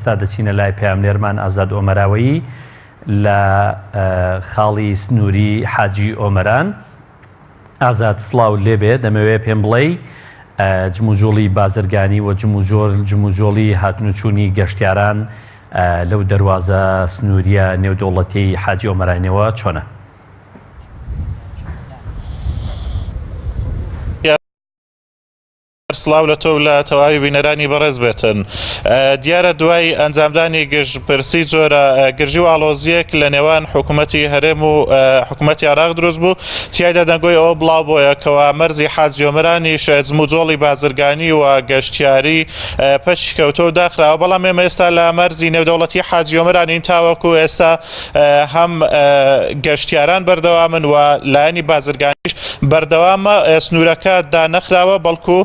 ئێستا دەچینە لای پەیامنێرمان ئازاد ئۆمەراوەیی لە خاڵی سنووری حاجی ئۆمەران. ئازاد سڵاو لێبێ دەمەوێ پێم بڵێی جموجوڵی بازرگانی و جموجۆل جموجۆڵی هاتن و چوونی گەشتیاران لەو دەروازە سنووریە نێودەوڵەتیەی حاجی ئۆمەرانەوە چۆنە؟ سڵاو لە تۆ و لە تەواوی بینەرانی بەڕێز بێتن. دیارە دوای ئەنجامدانی گشتپرسی جۆرە گرژی و ئاڵۆزییەک لە نێوان حکوومەتی هەرێم و حکوومەتی عێراق دروست بوو، تیایدا دەنگۆی ئەوە بڵاو بۆیە کەوا مەرزی حاجی ئۆمەرانیش جموجۆڵی بازرگانی و گەشتیاری پەکی کەوتووە و داخراوە، بەڵام ئێمە ئێستا لە مەرزی نێودەوڵەتی حاجی ئۆمەرانین تاوەکو ئێستا هەم گەشتیاران بەردەوامن و لایەنی بازرگانیش بەردەوامە سنوورەکە دانەخراوە بەڵکو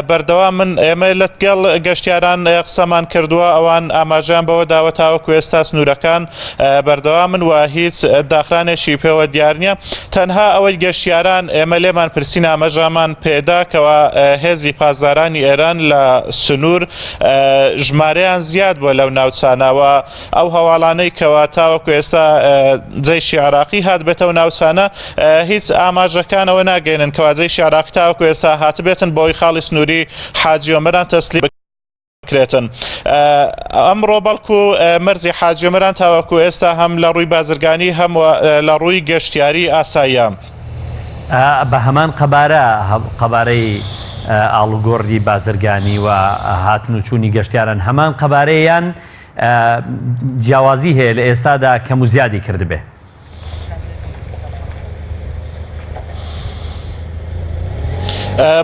بەردەوامن ئێمە لەگەڵ گەشتیاران قسەمان کردووە ئەوان ئاماژەیان بەوە داوە تاوەکو ئێستا سنوورەکان بەردەوامن و هیچ داخرانێکی پێوە دیار نییە تەنها ئەوەی گەشتیاران ئێمە لێمان پرسین ئاماژەمان پێدا کەوا هێزی پاسدارانی ئێران لە سنوور ژمارەیان زیاد بووە لەو ناوچانەوە ئەو هەواڵانەی کەوا تاوەکو ئێستا جەیشی عێراقی هاتبێتەوە ناوچانە هیچ ئاماژەکانەوە ناگەێنن کەوا جەیشی عێراقی تاوەکو ئێستا هاتبێتن بۆی خاڵی سنووری حاجی ئۆمەران تەسلیم بکرێتن ئەمڕۆ بەڵکو مەرزی حاجی ئۆمەران تاوەکو ئێستا هەم لە ڕووی بازرگانی هەم لە ڕووی گەشتیاری ئاساییە. بە هەمان قەبارە قەبارەی ئاڵوگۆڕی بازرگانی و هاتن و چوونی گەشتیاران هەمان قەبارەیە یان جیاوازی هەیە لە ئێستادا کەم و زیادی کردبێ؟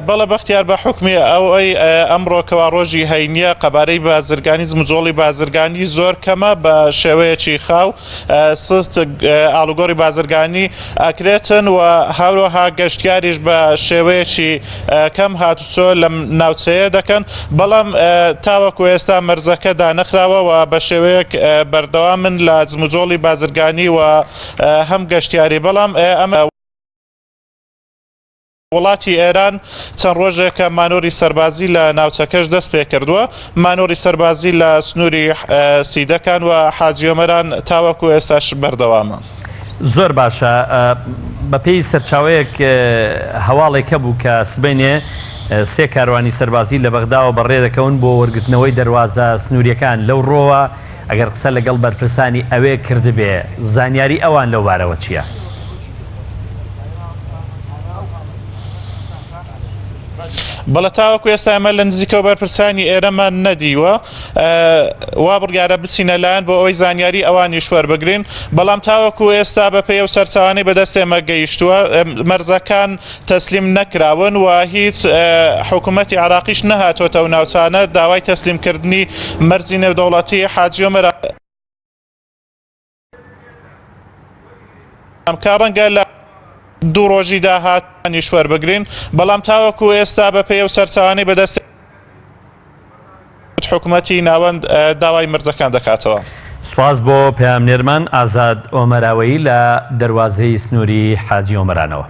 بەڵێ بەختیار بە حوکمی ئەوەی ئەمڕۆ کەوا ڕۆژی هەینیە قەبارەی بازرگانی جموجۆڵی بازرگانی زۆر کەمە بە شێوەیەکی خاو سست ئاڵوگۆڕی بازرگانی ئەکرێتن و هەروەها گەشتیاریش بە شێوەیەکی کەم هاتوچۆ لەم ناوچەیە دەکەن، بەڵام تاوەکو ئێستا مەرزەکە دانەخراوە و بە شێوەیەک بەردەوامن لە جموجۆڵی بازرگانی و هەم گەشتیاری، بەڵام ئەمە. وڵاتی ئێران چەند ڕۆژێکە مانۆری سەربازی لە ناوچەکەش دەست پێکردووە، مانۆری سەربازی لە سنووری سیدەکان و حاجی ئۆمەران تاوەکو ئێستاش بەردەوامە. زۆر باشە بەپێی سەرچاوەیەک هەواڵێک هەبوو کە سبەینێ سێ کاروانی سەربازی لە بەغداوە بەڕێ دەکەون بۆ وەرگرتنەوەی دەروازە سنووریەکان لەو ڕۆوە ئەگەر قسە لەگەڵ بەرپرسانی ئەوێ کردبێ زانیاری ئەوان لەو بارەوە چییە؟ بەڵێ تاوەکو ئێستا ئێمە لە نزیکەوە بەرپرسانی ئێرەمان نەدیوە وا بڕیارە بچینە لایەن بۆ ئەوەی زانیاری ئەوانیش وەربگرین، بەڵام تاوەکو ئێستا بەپێی ئەو سەرچاوانەی بەدەست ئێمە گەیشتووە مەرزەکان تەسلیم نەکراون و هیچ حکوومەتی عێراقیش نەهاتۆتە ئەو ناوچانە داوای تەسلیمکردنی مەرزی نێودەوڵەتی حاجی ئۆمەر کە ڕەنگە لە دوو ڕۆژی داهاتوانیش وەربگرین، بەڵام تاوەکو ئێستا بەپێی ئەو سەرچاوانەی بەدەست حکومەتی ناوەند داوای مەرجەکان دەکاتەوە. سوپاس بۆ پەیامنێرمان ئازاد ئۆمەراوەیی لە دەروازەی سنووری حاجی ئۆمەرانەوە.